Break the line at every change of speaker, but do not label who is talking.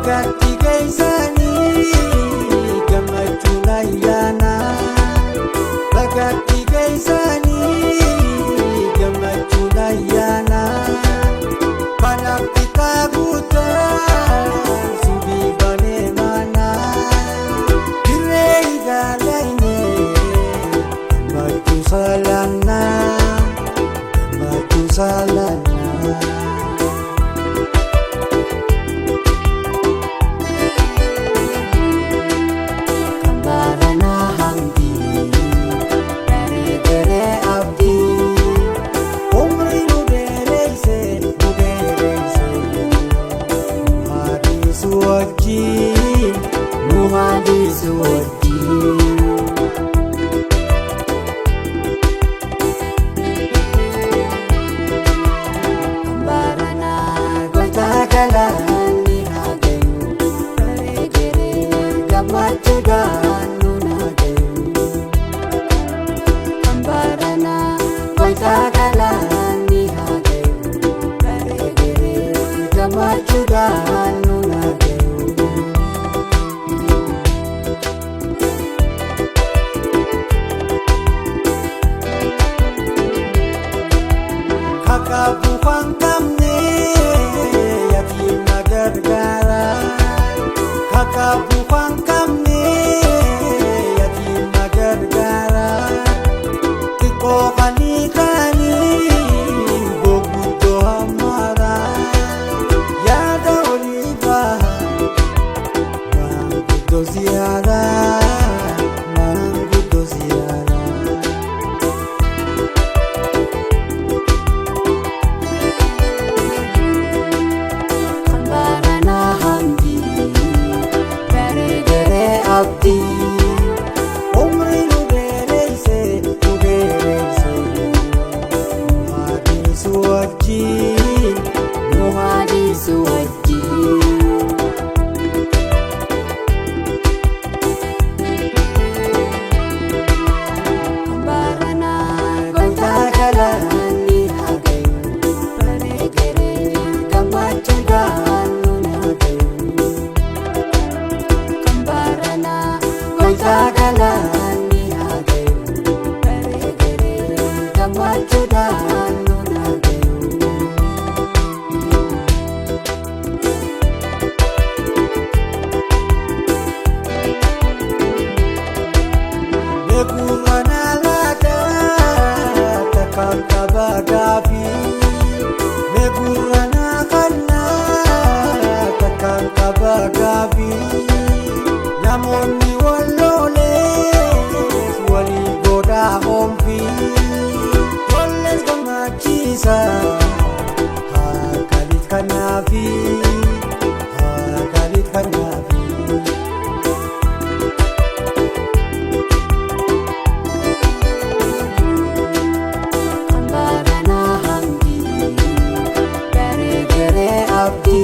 Bagatti geessanii gammachuun ayyaana. Bagatti geessanii gammachuun ayyaana. Kanaaf bitaa guutaa subii banee mana. Dirree ilaalayne gammachuu salaannaa gammachuu salaannaa. Kambarana hamdi, bareedere abdi, umri nu dheereyse nu dheereyse, nu haadhisu wajjin nu haadhisu wajjin. Kambarana goota galaanni haa gayu, bareedere gammachuudhaan nu haa gayu. Kambarana goota galaanni haa gayu, bareedere gammachuudhaan nu haa gayu. Kakaabu kan qabne yatiima gargaara. Kakaabu kan qabne yatiima gargaara. Xiqqoo kanii kaanii boguddoo hammaara. Yaada olii baha maanguddoo ziyaara maanguddoo ziyaara. Kambarana hamdi, bareedere abdi, umri nu dheereyse nu dheereyse, nu haadhisu wajjin nu haadhisu wajjin. Kambarana goota galaanni haa gayu, bareedere gammachuudhaan nu haa gayu. Kambarana goota galaanni haa gayu, bareedere gammachuudhaan nu haa gayu. Eegumana laataa takkaan qabaa gaafii. Meegurana kannaa takkaan qabaa gaafii. Namoonni wal loolees walii godhaa oomfii. Tolles gammachiisa haa kalit kanaafi haa kalit kanaafi. Kambarana hamdi, bareedere abdi,